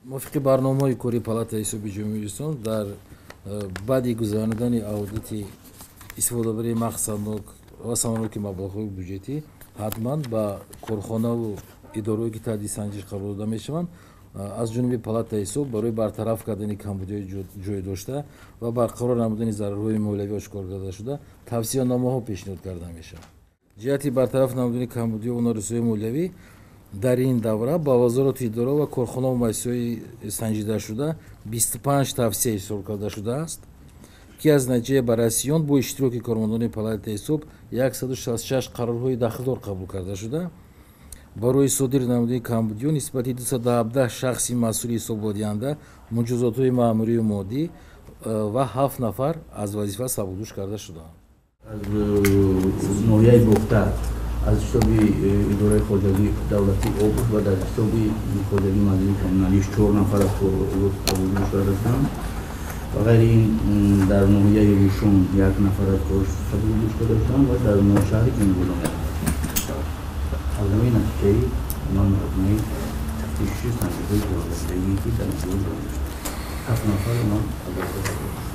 Мувофиқи барномаҳои кори Палатаи ҳисоби Ҷумҳурии Тоҷикистон, дар баъди гузаронидани аудити истифодабарии мақсаднок ва самараноки маблағҳои буҷетӣ, ҳатман ба корхонаву идораҳое, ки таҳти санҷиш қарор дода мешаванд, аз ҷониби Палатаи ҳисоб барои бартараф кардани камбудиҳои ҷой дошта ва барқарор намудани зарарҳои молиявӣ ошкор карда шуда, тавсияномаҳо пешниҳод карда мешаванд. Ҷиҳати бартараф намудани камбудиҳо ва норасоии молиявӣ дар ин давра ба вазорату идора ва корхонаву муассисаҳои санҷидашуда 25 тавсия ирсол карда шудааст, ки аз натиҷаи баррасии он бо иштироки кормандони Палатаи ҳисоб 166 қарорҳои дахлдор қабул карда шуда, барои содир намудани камбудиҳо нисбати 217 шахси масъули ҳисоботдиҳанда муҷозотҳои маъмурию моддӣ ва 7 нафар аз вазифа сабукдӯш карда шудаанд. Аз ноҳияи Бохтар аз ҳисоби идораи хоҷагии давлатии об ва дар ҳисоби хоҷагии манзили коммуналӣ 4 нафар аз сабукдӯш карда шуданд. Ба ғайри ин, дар ноҳияи Рӯшон 1 нафар аз кор сабукдӯш карда шуданд ва дар шаҳри Конибодом 1 нафар. Аз ҳамин натиҷаи ман маҷмӯи тафтиши санҷишҳои ҷавобдиҳӣ, ки дар ноҳия гузаронида шуд, 7 нафар ман аз вазифа.